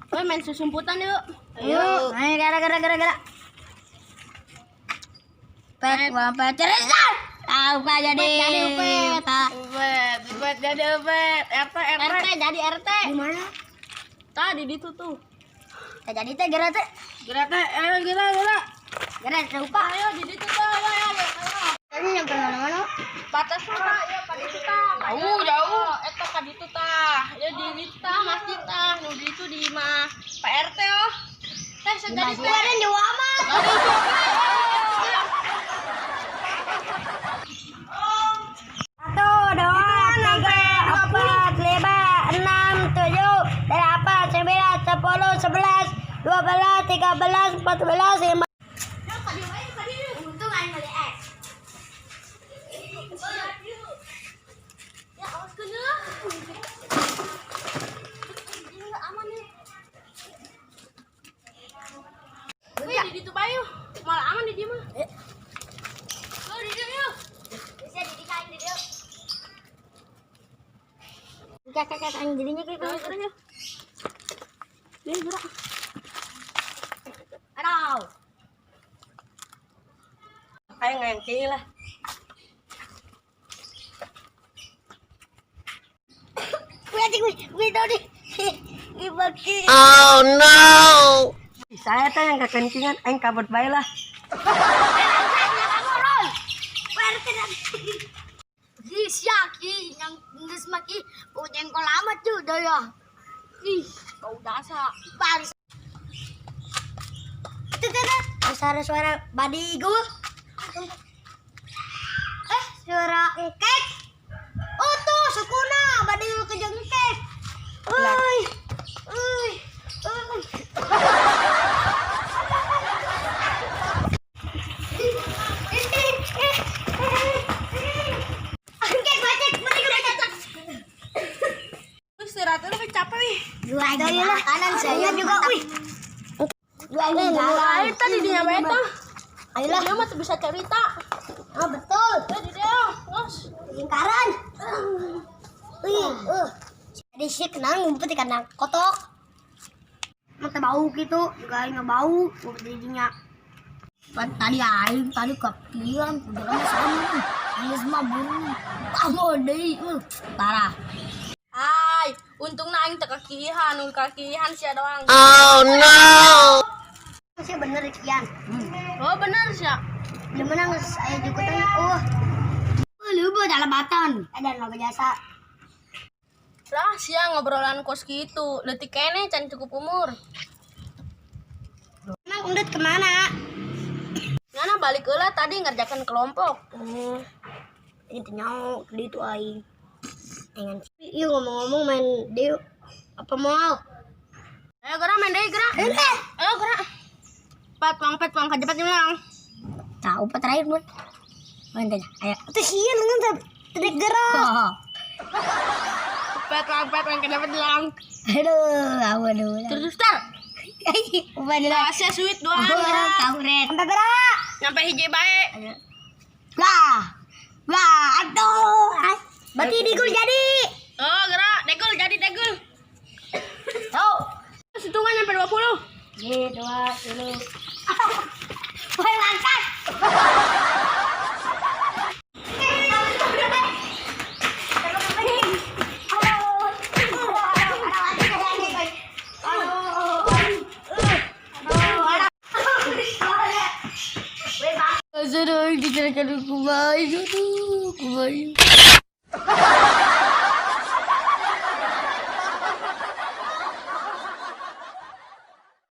Woi, main susumputan yuk. Ayo, ayo gara gara gara gara. Pet, pet, cerita. Tahu pak jadi. Jadi upet. Pak. Upet, upet jadi upet. RT, RT. RT jadi RT. Di mana? Tadi di situ tuh. Tak jadi teh gara teh. Gerak teh, ayo gerak, gerak. Gara lupa. Ayo di situ tuh, ayo, ayo, ayo. Tadi nyampe mana-mana. Batas mana? Ya ka ditu tah. Jauh, jauh. Eta ka ditu tah. Ya di ditu tah, masjid tah. Nu di ditu di imah Pak RT oh. Teh jadi teh. Kemarin jauh amat. Satu, dua, tiga, empat, lima, enam, tujuh, delapan, sembilan, 10, 11, 12, 13, 14, 15. Untung aing beli es. Ya, awas ke lah. Ini aman nih. Wih, di ditu bae yuk. Malah aman di dia mah. Oh, di dieu yuk. Bisa didikain di dia. Kakak kakak aing dirinya kayak Ayo, gerak yuk. Nih, gerak. Aduh. Ayo ngengki lah. Gue gue gue tau deh. Dibagi. Oh no! Saya teh yang kekencingan, aing kabut bae lah. Ih, siak, ih, yang geus mah ih, bau jengkol amat tuh dah ya. Ih, bau dasa. Bang. Itu tuh tuh, suara-suara badigo. Eh, suara engkek. Oh tuh, sukuna, badigo ke jengkek. Uy, uy, uy. Engkek, bacek, badigo bacek. Istirahat dulu, capek wih. Dua aja makanan saya juga, wih. Dua ini Ayo tadi dia eta. Ayolah. Dia mah tuh bisa cerita. Ah, betul. Tadi dia, ngos. Lingkaran. Wih, Jadi sih kenal ngumpet di kandang kotok. Mata bau gitu, juga aing bau, ngumpet di dinya. Pan tadi aing tadi kepian, udah lama sama. Geus mah buru. Ah, deui, parah. Hai, untungna aing teu kakihan, nu kakihan sia doang. Oh no! Sih bener kian. Oh, bener sia. Gimana geus aya jukutan? Oh. Lu buat dalam batan. Ada loba jasa. Lah, sia ngobrolan kos kitu. Leutik keneh can cukup umur. Emang undut kemana? Ngana balik heula tadi ngerjakan kelompok. Oh, itu nyau, di itu aing. Dengan iya ngomong-ngomong main di apa mal? Ayo gerak main deui gerak. Ayo gerak. Pat wang pat wang kajepat nyulang. Tahu apa terakhir mun? Main tanya. Ayo. Itu sih lengan tadi gerak. Pat wang kajepat nyulang. Aduh, aku aduh. Terus tar. Upah dulu. Asia sweet doang. Gerak. Tahu red. Sampai gerak. Nyampe hiji bae. Wah. Wah, aduh. Berarti digul jadi. Oh, gerak. Degul jadi degul. Tahu. Terus hitungan nyampe 20. Ini dua, dulu. Woi, angkat. Aduh, dikira-kira kumaha, aduh, kumaha.